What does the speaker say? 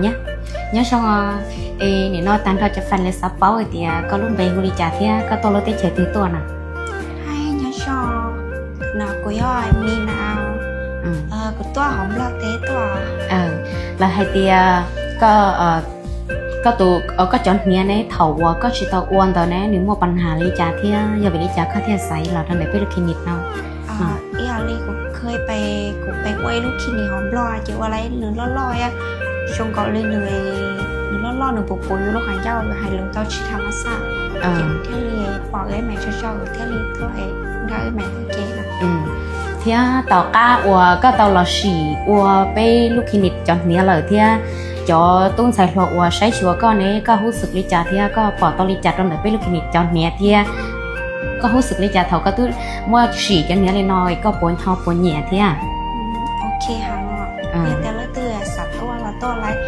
Nyob zoo, es nim no tag nrho cov fans lawv xav paub hais tias koj lub npe hu li cas thiab koj tuaj lub teb chaws twg tuaj na? Nyob zoo, no kuv yog Mina, kuv tuaj hauv Nplog teb tuaj. Lawv hais tias koj, koj tus, koj cov hniav ne thaum uas koj tsis tau ua ntawd ne nws muaj pas nhas li cas thiab yog vim li cas koj thiaj xaiv los rau ntawm peb lub clinic no? Ib yam li kuv, kuv pe ua ib lub clinic hauv Nplog ces ua li nws loj loj, zoo nkaus li nws, nws loj loj nws puv puv yus lub qhov ncauj hais lus tau tsis tham ma xaj, ces thiaj li pom ib meem tso tso thiaj li tuaj nrog ib meem tuaj ke. Thiab tom qab uas koj tau los sim ua peb lub clinic cov hniav lawm thiab cov tub ntxhais hluas uas saib xyuas koj ne koj hub xwm li cas thiab koj pom tau li cas rau ntawm peb lub clinic cov hniav thiab koj hub xwm li cas thaum koj twb muaj sim cov hniav li no koj puas nyiam thiab? Ok, hais tias leej twg xav tuaj los tuaj lawm.